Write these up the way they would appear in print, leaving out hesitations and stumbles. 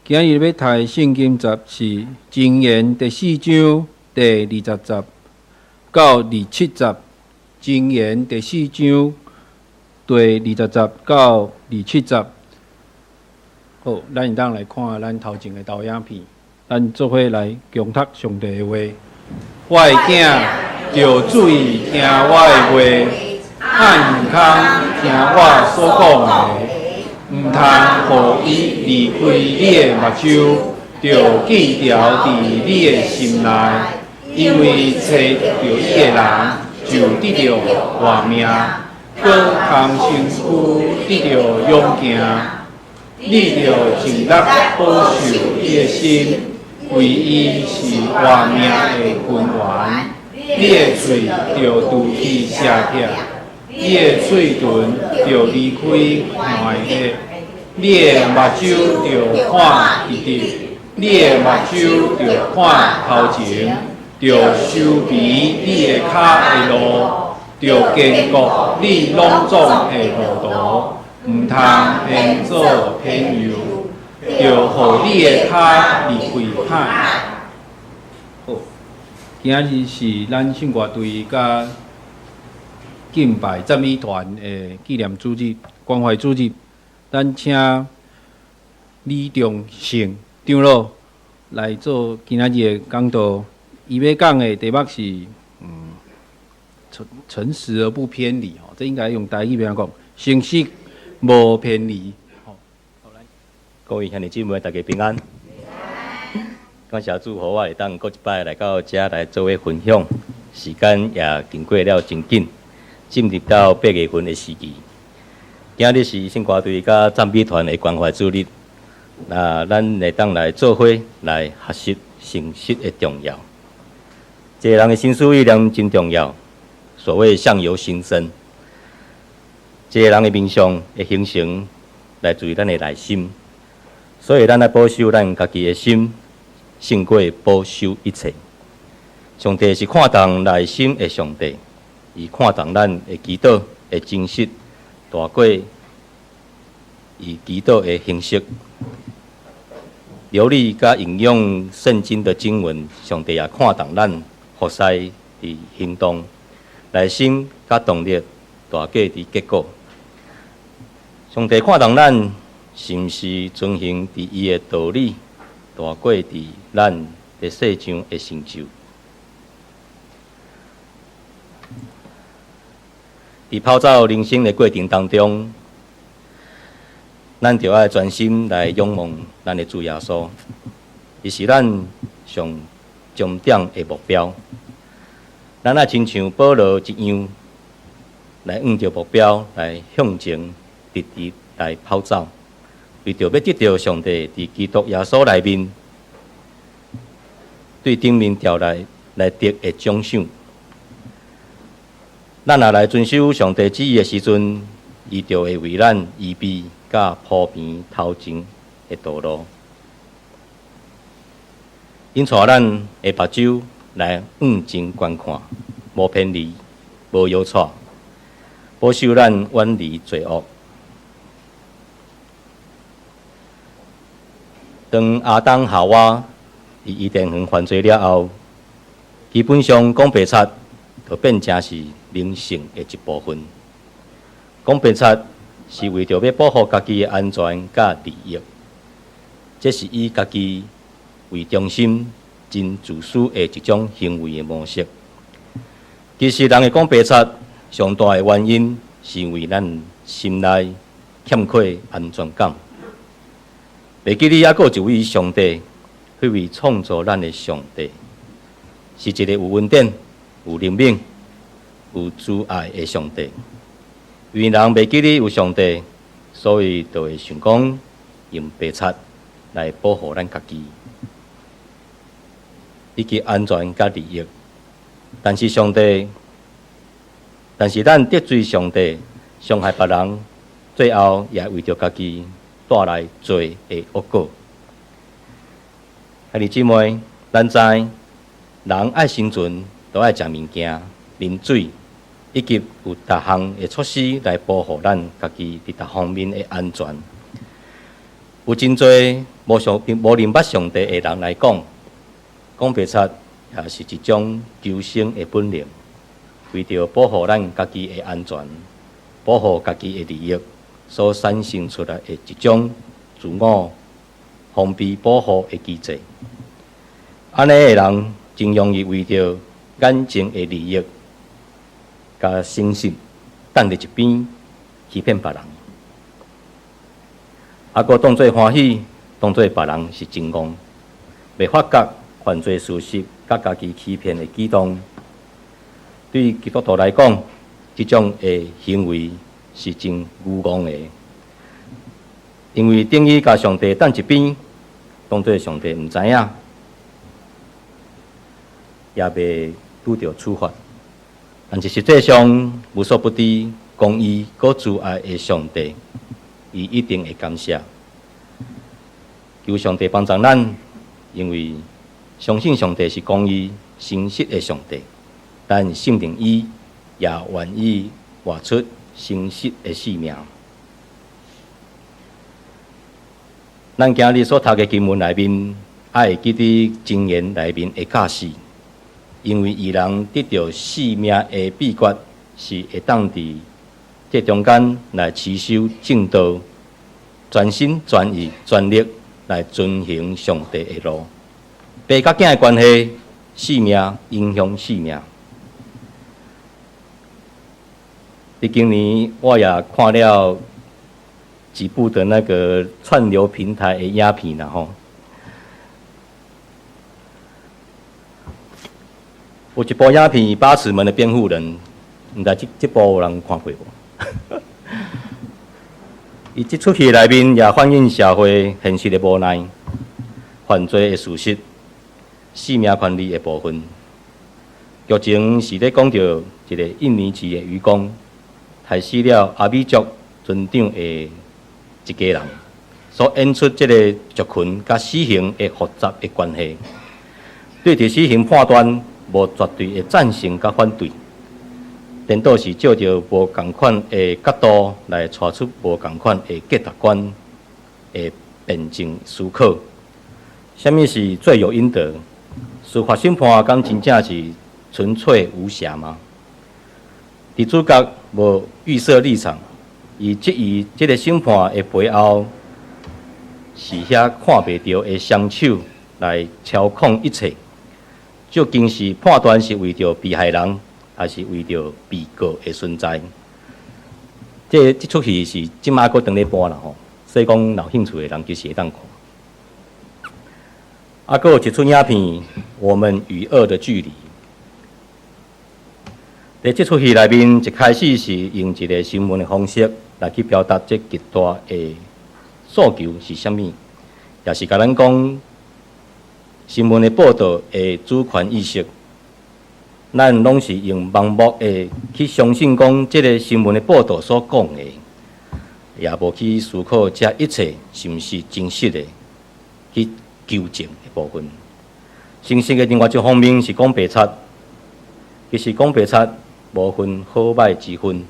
今日欲讀的聖經節是箴言第四章第二十節到二七節。箴言第四章第二十節到二七節。好，咱會當來看咱頭前的投影片，咱做伙來共讀上帝的話。我的囝，著注意聽我的話，按耳孔聽我所講的，毋通予伊離開你的目睭，著記牢佇你的心內，因為揣著伊的人就得著活命，閣空身軀得著勇健。你著盡力保守你的心，為伊是活命的根源。你的喙著除去邪癖，你的喙唇著離開壞的，你的目睭著看直直，你的目睭著看頭前，著修平你的跤的路，著堅固你攏總的路途，毋通偏左偏右，著予你的跤離開歹。好，今仔日是咱聖歌隊佮敬拜讚美團的紀念主日、關懷主日，咱請李仲勝長老來做今仔日的講道。伊欲講的題目是誠實而不偏離吼，這應該用台語欲按怎講？誠實無偏離。各位兄弟姊妹，大家平安。感謝主，予我會當閣一擺來到遮來做伙分享。時間也經過了真緊，進入到八月份的時期。今日是聖歌隊佮讚美團的關懷主日，那咱會當來做伙來學習誠實的重要。一個人的心思意念真重要，所謂相由心生。一個人的面相會形成來自於咱的內心，所以咱愛保守咱家己的心，勝過保守一切。上帝是看重內心的上帝，伊看重咱的祈禱的真實，大過伊祈禱的形式。流利佮引用聖經的經文，上帝也看重咱服侍佇行動，內心佮動力大過佇結果。上帝看重咱是毋是遵行佇伊的道理，大過佇咱佇世上的成就。佇跑走人生的過程當中，咱著愛專心來仰望咱的主耶穌，伊是咱上終點的目標。咱愛親像保羅一樣，來向著目標來向前，直直來跑走，為著欲得著上帝佇基督耶穌內面對頂面召來來得的獎賞。咱若來遵守上帝旨意的時陣，伊就會為咱預備佮鋪平頭前的道路，𪜶帶咱的目睭來向前觀看，無偏離，無搖掣，保守咱遠離罪惡。當亞當夏娃佇伊甸園犯罪了後，基本上講白賊就變成是人性的一部分。講白賊是為著欲保護家己的安全佮利益，這是以家己為中心、真自私的一種行為的模式。其實，人會講白賊，上大的原因是因為咱心內欠缺安全感。袂記得猶閣有一位上帝，彼位創造咱的上帝，是一个有恩典、有憐憫、有慈愛的上帝。因為人袂記得有上帝，所以就會想講用白賊來保護咱家己，以及安全佮利益。但是上帝，但是咱得罪上帝，傷害別人，最後也為著家己帶來罪的惡果。兄弟姊妹，咱知人愛生存，都愛食物件、啉水，以及有逐項的措施來保護咱家己佇逐方面的安全。有真濟無上無認捌上帝的人來講，講白賊也是一種求生的本能，為著保護咱家己的安全，保護家己的利益，所產生出來的一種自我防備保護的機制。按呢的人真容易為著眼前的利益，共誠信擲佇一邊，欺騙別人。啊，閣當做歡喜，當做別人是真戇，袂發覺犯罪事實佮家己欺騙的舉動。對基督徒來講，這種的行為是真愚戇的，因為等於共上帝擲一邊，當做上帝毋知影，也袂拄著處罰。但是實際上無所不知、公義閣慈愛的上帝，伊一定會感謝。求上帝幫助咱，因為相信上帝是公義、誠實的上帝，咱信任伊，也願意活出誠實的生命。咱今日所讀的經文內面，愛會記得箴言內面的教示，因為義人得著性命的秘訣，是會當佇這中間來持守正道，全心全意全力來遵行上帝的路。爸佮囝的關係，性命影響性命。佇今年我也看了幾部的那個串流平台的影片啦吼。有一部影片《八尺門的辯護人》，毋知這這部有人看過無？伊這齣戲內面也反映社會現實的無奈、犯罪的事實、生命權利的部分。劇情是咧講著一個印尼籍的漁工，害死了阿美族村長的一家人，所演出這个族群佮死刑的複雜的關係。對佇死刑判斷無絕對的贊成佮反對，顛倒是照著無仝款的角度來帶出無仝款的價值觀的辯證思考。啥物是罪有應得？司法審判敢真正是純粹無瑕嗎？佇主角無預設立場，伊質疑這个審判的背後是遐看袂著的雙手來操控一切。究竟是判斷是為著被害人，抑是為著被告的存在？這這齣戲是這馬閣當咧播啦吼，所以講有興趣的人其實會當看。啊，閣有一齣影片《我們與惡的距離》。佇這齣戲內面，一開始是用一个新聞的方式來去表達這極大的訴求是啥物，也是共咱講新聞的報導的主權意識。咱攏是用盲目的去相信講這个新聞的報導所講的，也無去思考這一切是毋是真實的，去求證的部分。誠實的另外一方面是講白賊，其實講白賊無分好歹之分，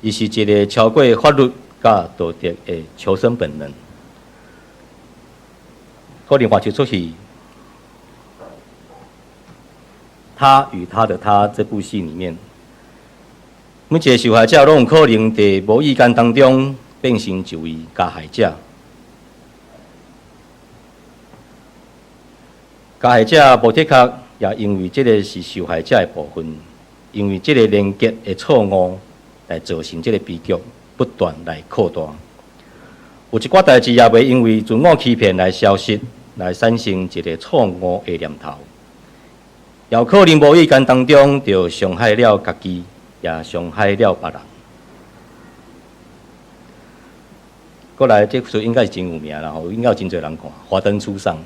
伊是一个超過法律佮道德的求生本能。閣另外一齣戲，他與他的他這部戲裡面，每一个受害者攏有可能佇無意間當中變成一位加害者。加害者無的確也因為這个是受害者的部分，因為這个連結的錯誤，來造成這个悲劇不斷來擴大。有一寡代誌也袂因為自我欺騙來消失，來產生一个錯誤的念頭，也有可能無意間當中就傷害了家己，也傷害了別人。過來這齣應該是真有名啦吼，應該有真濟人看，《華燈初上》。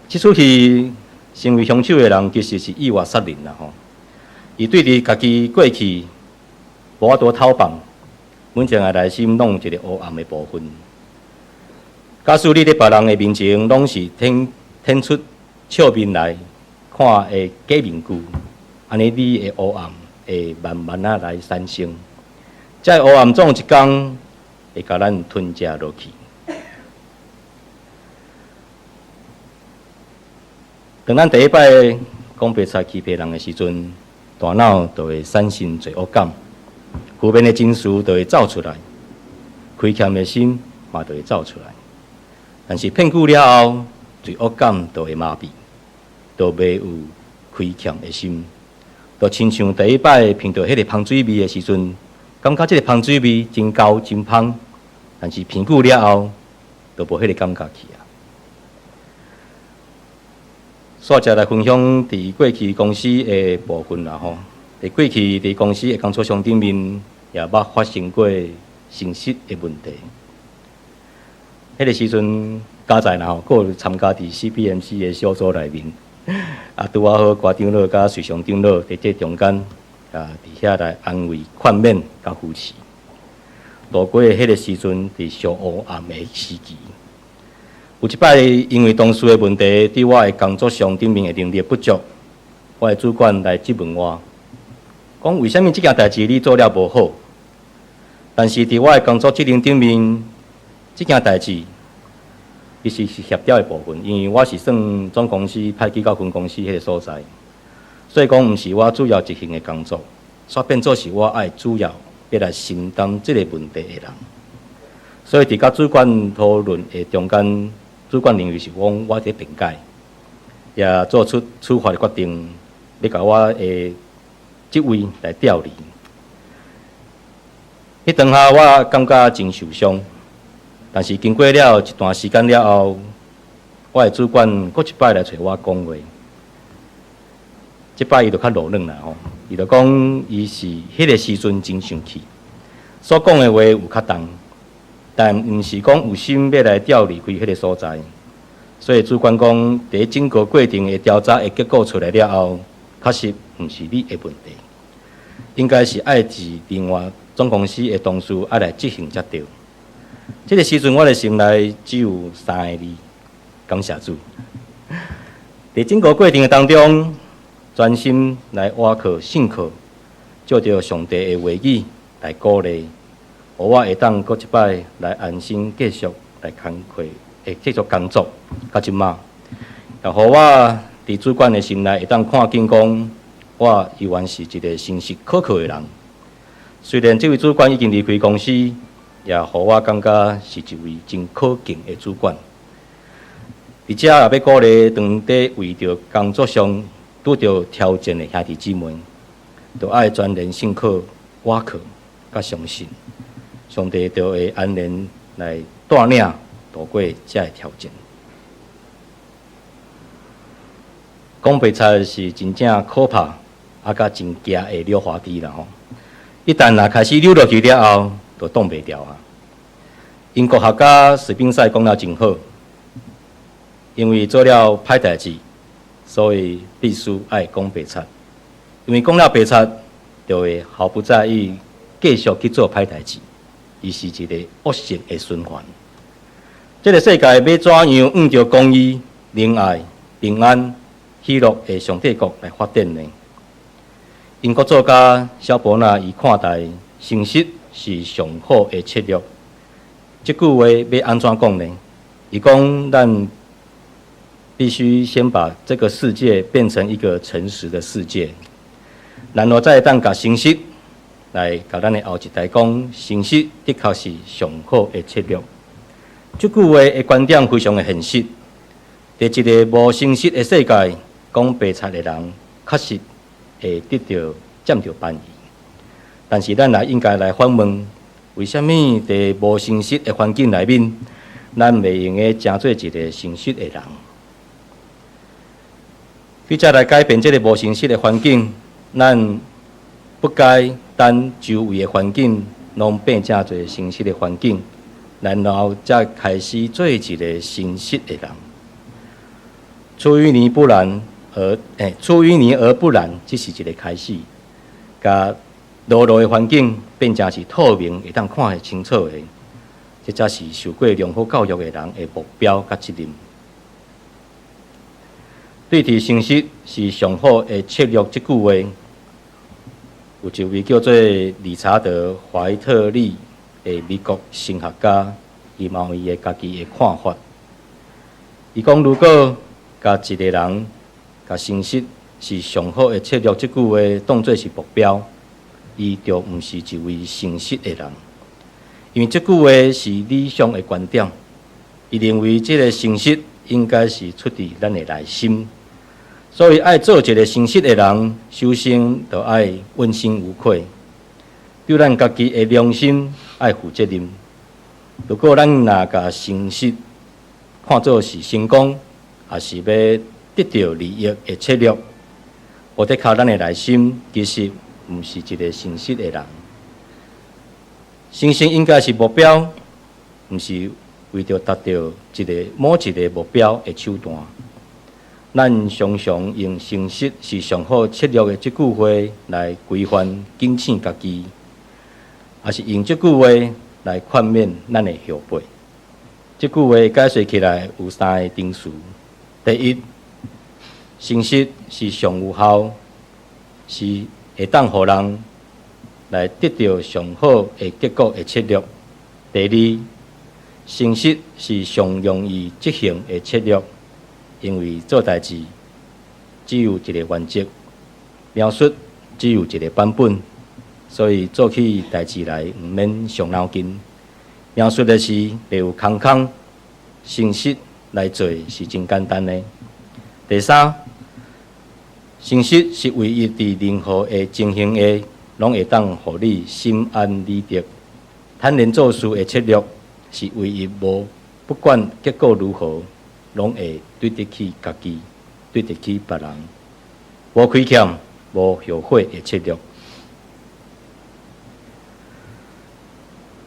這齣戲成為兇手的人其實是意外殺人啦吼，伊對佇家己過去無法度逃放，每一個人內心攏有一個黑暗的部分。假使你佇別人的面前攏是舔舔出笑面來看的假面具，按呢你的黑暗會慢慢仔來產生。這个黑暗總有一工會會共咱吞食落去。當咱第一擺講白賊欺騙人的時陣，大腦就會產生罪惡感，負面的情緒就會走出來，虧欠的心嘛就會走出來。但是騙久了後，罪惡感就會麻痹，就袂有虧欠的心。就親像第一擺聞著彼个芳水味的時陣，感覺這个芳水味真厚真芳，但是聞久了後，就無彼个感覺去啊。煞才來分享佇過去公司的部分啦吼。佇過去佇公司的工作場頂面，也捌發生過誠實的問題。彼个時陣，佳哉啦吼，閣有參加佇 CPMC 的小組內面，啊，拄仔好郭長老佮瑞祥長老佇這中間啊，佇遐來安慰、勸勉佮扶持。路過彼个時陣，佇上烏暗的時期。有一擺，因為同事的問題，佇我的工作上頂面的能力不足，我的主管來質問我，講為啥物這件代誌你做了無好？但是佇我的工作職能頂面，這件代誌其實是協調的部分，因為我是算總公司派去到分公司彼个所在，所以講毋是我主要執行的工作，煞變做是我愛主要欲來承擔這个問題的人。所以佇佮主管討論的中間，主管認為是講我佇辯解，也做出處罰的決定，欲共我的職位來調離。彼當下我感覺真受傷，但是經過了一段時間了後，我的主管閣一擺來揣我講話，這擺伊就較柔軟啦吼，伊就講伊是彼个時陣真生氣，所講的話有較重。但毋是講有心欲來調離開彼个所在，所以主管講，佇整個過程的調查的結果出來了後，確實毋是你的問題，應該是愛是另外總公司的同事愛來執行才對。這个時陣，我的心內只有三個字：感謝主。佇整個過程的當中，專心來倚靠信靠，借著上帝的話語來鼓勵。予我會當閣一擺來安心繼續來工課，會繼續工作到這馬，也予我佇主管的心內會當看見講，我猶原是一个誠實可靠的人。雖然這位主管已經離開公司，也予我感覺是一位真可敬的主管。佇遮也欲鼓勵當佇為著工作上拄著挑戰的兄弟姊妹，著愛專研信靠、倚靠、佮相信。上帝就會安然來帶領度過這个挑戰。講白賊是真正可怕，啊，佮真驚的溜滑梯啦吼！一旦若開始溜落去了後，就擋袂牢啊。英國學家史賓賽講了真好，因為做了歹代誌，所以必須愛講白賊。因為講了白賊，就會毫不在意繼續去做歹代誌。伊是一個惡性的循環。這个世界欲怎樣按著公義、仁愛、平安、喜樂的上帝國來發展呢？英國作家蕭伯納伊看待誠實是上好的策略。這句話欲按怎講呢？伊講咱必須先把這個世界變成一個誠實的世界，然後才會當共誠實來共咱的後一代講，誠實的確是上好的策略。這句話的觀點非常的現實。佇一个無誠實的世界，講白賊的人確實會得著佔著便宜。但是咱也應該來反問：為啥物佇無誠實的環境內面，咱袂用得成做一个誠實的人？欲才來改變這个無誠實的環境，咱不該等周圍的環境攏變成做誠實的環境，然後才開始做一个誠實的人。出淤泥不染而出淤泥而不染，這是一个開始。共裸露的環境變成是透明，會當看會清楚的，這才是受過良好教育的人的目標佮責任。對佇誠實是上好的策略這句話，有一位叫做理查德·懷特利的美國神學家，伊嘛有伊的家己的看法。伊講，如果共一個人共誠實是上好的策略，這句話當做是目標，伊就毋是一位誠實的人。因為這句話是理想的觀點，伊認為這個誠實應該是出佇咱的內心，所以愛做一個誠實的人，首先就愛問心無愧，對咱家己的良心愛負責任。如果咱若共誠實看做是成功，抑是欲得著利益的策略，無得靠咱的內心，其實毋是一個誠實的人。誠實應該是目標，毋是為著達著一个某一个目標的手段。咱常常用誠實是上好策略的這句話來規範警醒家己，抑是用這句話來勸勉咱的後輩。這句話解釋起來有三个層次。第一，誠實是上有效，是會當予人來得著上好的結果的策略。第二，誠實是上容易執行的策略，因為做代誌只有一个原則，描述只有一个版本，所以做起代誌來毋免傷腦筋。描述的時袂有空空，誠實來做是真簡單的。第三，誠實是唯一佇任何的情形下，攏會當予你心安理得。坦然做事的策略是唯一無不管結果如何，攏會對得起家己，對得起別人，無虧欠、無後悔的策略。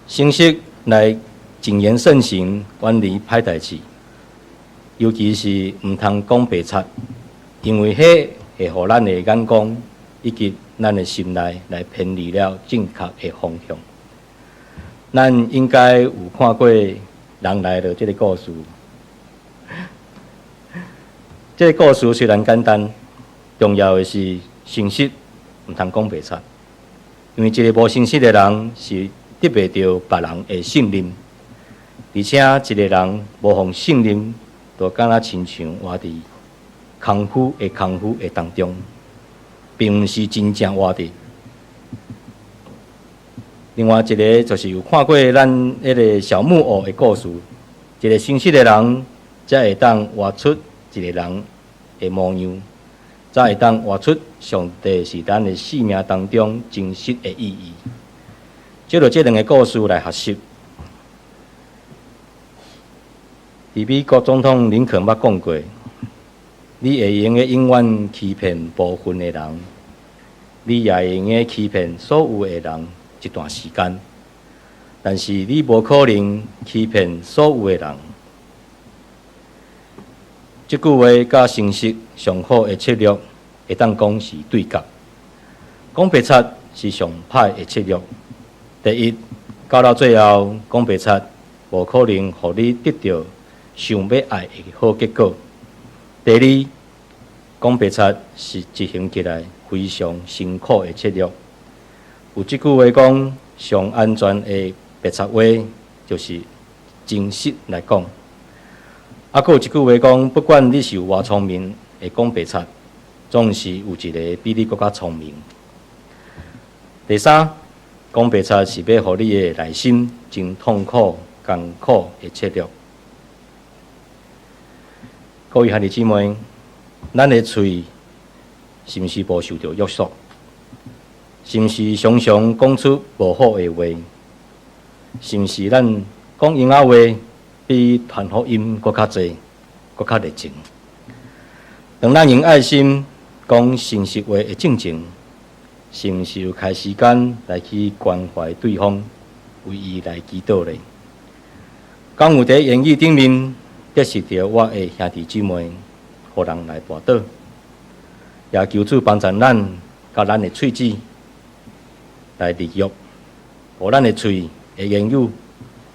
誠實來謹言慎行，遠離歹代誌，尤其是毋通講白賊，因為彼會予咱的眼光以及咱的心內來偏離了正確的方向。咱應該有看過人來了這个故事。這个故事雖然簡單，重要的是誠實，毋通講白賊。因為一个無誠實的人是得袂著別人的信任，而且一个人無予信任，就敢若親像活佇空虛的空虛的當中，並毋是真正活佇。另外一个就是有看過咱彼个小木偶的故事，一个誠實的人才會當活出一个人的模樣，才會當活出上帝是咱的生命當中真實的意義。藉著這兩个故事來學習。佇美國總統林肯捌講過：你會用得永遠欺騙部分的人，你也會用得欺騙所有的人一段時間，但是你無可能欺騙所有的人。這句話佮誠實上好的策略，會當講是對角。講白賊是上歹的策略。第一，到了最後，講白賊無可能予你得著想欲愛的好結果。第二，講白賊是執行起來非常辛苦的策略。有這句話講，上安全的白賊話就是誠實來講。啊，閣有一句話講，不管你是有偌聰明，會講白賊，總是有一个比你閣較聰明。第三，講白賊是欲予你的內心真痛苦、艱苦的策略。各位兄弟姊妹，咱的喙是毋是無受著約束？是毋是常常講出無好的話？是毋是咱講閒仔話比傳福音閣較濟、閣較熱情？當咱用愛心講誠實話的進前，是毋是有開時間來去關懷對方，為伊來祈禱咧？敢有佇言語頂面得失著我的兄弟姊妹，予人來跋倒？也求主幫助咱，佮咱的喙舌來立約，予咱的喙的言語、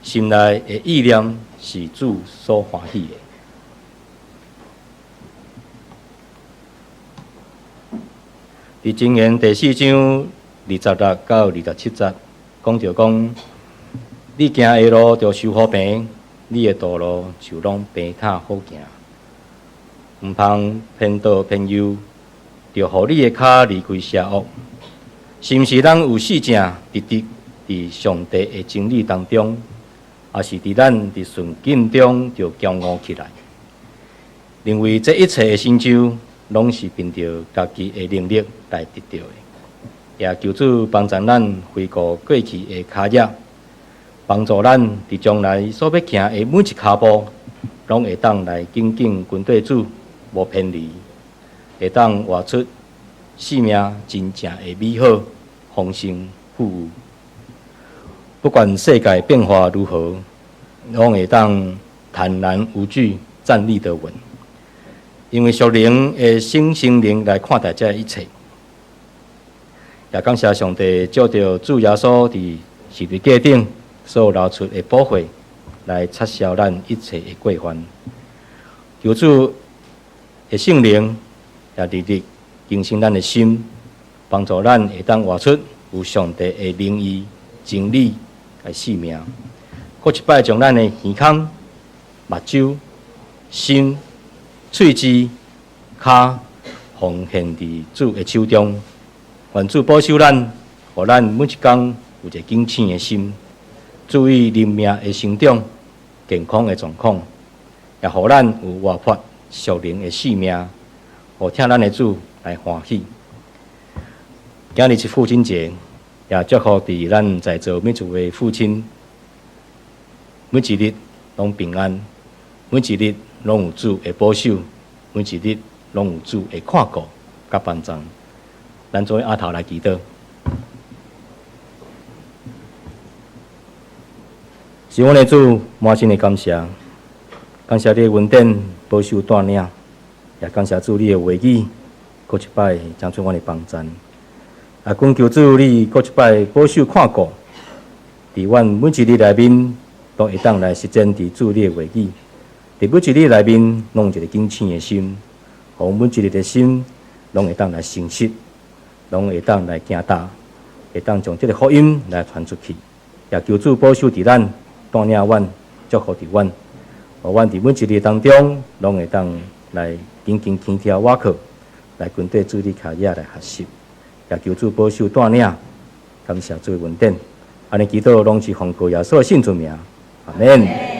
心內的意念是主所歡喜的。佇箴言第四章26到27節，講著講，你行的路著修好平，你的道路就攏平坦好行。毋通偏倒偏右，著予你的跤離開邪惡。是毋是咱有試正直直佇上帝的真理當中，抑是佇咱佇順境中就驕傲起來，認為這一切的成就攏是憑著家己的能力來得著的。也求主幫助咱回顧過去的跤跡，幫助咱佇將來所欲行的每一跤步，攏會當來緊緊跟綴主，無偏離，會當活出生命真正的美好、豐盛、富裕。不管世界變化如何，攏會當坦然無懼、站立得穩。因為屬靈的新生靈來看待這一切。也感謝上帝藉著主耶穌佇十字架頂所流出的寶血，來擦消咱一切的過犯。求主的聖靈也日日更新咱的心，幫助咱會當活出有上帝的靈意、真理來生命。閣一擺將咱的耳孔、目睭、心、喙舌、跤奉獻佇主的手中。願主保守咱，予咱每一工有一個警醒的心，注意靈命的成長、健康的狀況，也予咱有活潑屬靈的生命，予疼咱的主來歡喜。今日是父親節，也祝福佇咱在座每一位父親，每一日攏平安，每一日攏有主的保守，每一日攏有主的看顧佮幫助。咱做伙阿頭來祈禱。是阮的主，滿心的感謝，感謝你的恩典保守帶領，也感謝主你的話語，閣一擺成做阮的幫贊。也懇求主你閣一擺保守看顧，佇阮每一日內面，都會當來實踐佇主你的話語。佇每一日內面，攏有一個警醒的心，予每一日的心，攏會當來誠實，攏會當來行踏，會當將這个福音來傳出去。也求主保守佇咱，帶領阮，祝福佇阮，予阮佇每一日當中，攏會當來緊緊輕佻倚靠，來跟綴主你跤跡來學習。也求主保守帶領，感謝主的恩典。按呢祈禱攏是奉靠耶穌的聖尊名，阿們。